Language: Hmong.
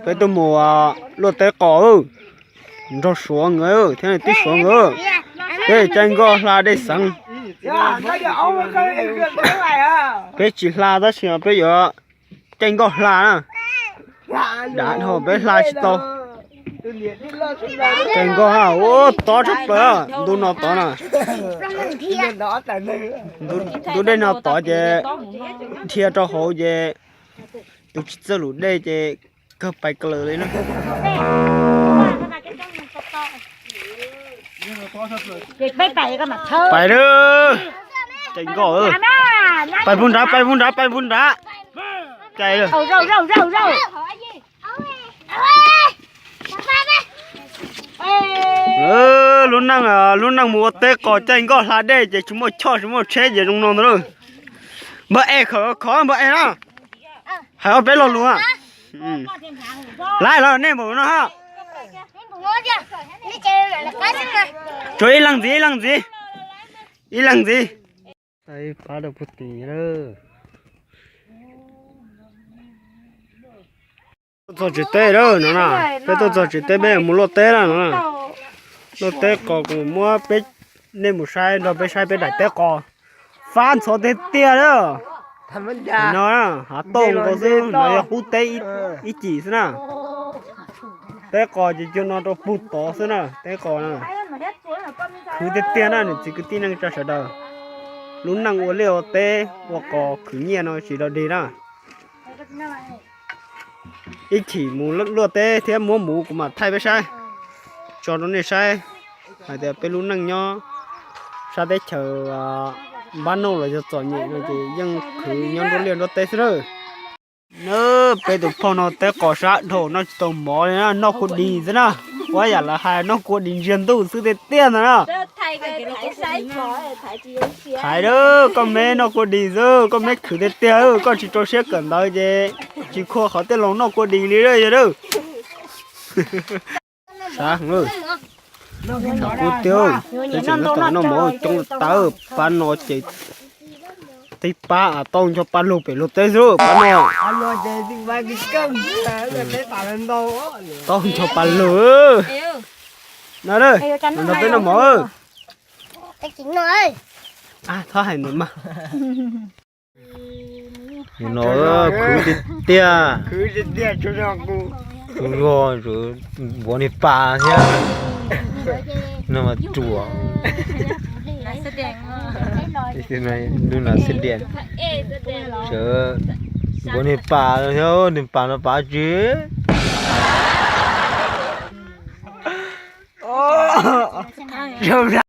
Peb tuaj mus luaj teb qos, nrog Suav nkawd thiab tij Suav nkawd, peb caij nkoj hla dej xeev. Peb tsis hla tab sis peb yuav caij nkoj hla na. Dav dhau peb hla tsis tau. Caij nkoj, ua tob tshaj plaws, ntu no tod na. Ntu dej no tod ces dhia rau hauv ces tus tsis txawj lus dej ces kawg pais kaws li na. Pais lawm, caij nkoj, pais puag nrad, pais puag nrad, pais puag nrad. Caij lawm. Lub neej, lub neej mus ua teb qos caij nkoj hla dej ces tsis muaj choj tsis muaj tsheb ces zoo no ntag lauj. Npawg Es, khov khov npawg Es na, hais ob peb lo lus. Laib los nej npaum no ha. Tsuas ib leeg ntxiv, ib leeg ntxiv, ib leeg ntxiv. Pab rau puag tim lawm. Tuaj txog tsev teb lawm no na, peb tuaj txog tsev teb peb mus luaj teb na no. Luaj teb qos kuv muab peb, nej mus saib nrog peb saib peb daim teb qos. Fab ntxhov tiag tiag lawm. No hav tauj nkaus xwb no yog qub teb ib cim xwb na. Teb qos ces cuag no rau puag tod xwb na, teb qos na. Khwv tiag tiag na niam txiv kwv tij neej tsa sawv daws. Lub neej ua liaj ua teb ua qos khwv nyiaj no tsis dog dig na. Ib chim mus luaj teb thiab muab muv kuv mam thaij peb saib, tso rau nej saib hais tias peb lub neej nyob sab teb chaws npab nauj los yog txom nyem no ces yeej khwv nyob nruab liaj nruab teb xwb lawm. Peb tus phauj no teb qos sab dhau noj tsis tau mov li na, noj kua dis xwb na. Ua yam lawv hais noj kua dis ntsiag ntuj xwb tiag tiag ntag na. Thaiv, koj me noj kua dis xwb, koj me khwv tiag tiag, koj tsis rau siab kawm ntawv ces tsis khuam qhov tej laus noj kua dis li yog lawm. Sab heev lawm. Thaum kuv tiag, peb tseem nyob tom noj mov coob tawv, pab no ces tib pab tau ncho pa lug pem luag teb xwb pab no. Tau ncho pa lug. No, nrog peb noj mov. Txhob hais ntawd mas. No khwv tiag tiag. Tsuas yog nvuav niag pas thiab. No mas ruam. Lub nas xib diam, sawv nvuav niag pas thiab, niag pas no pas tsi. Zoo na.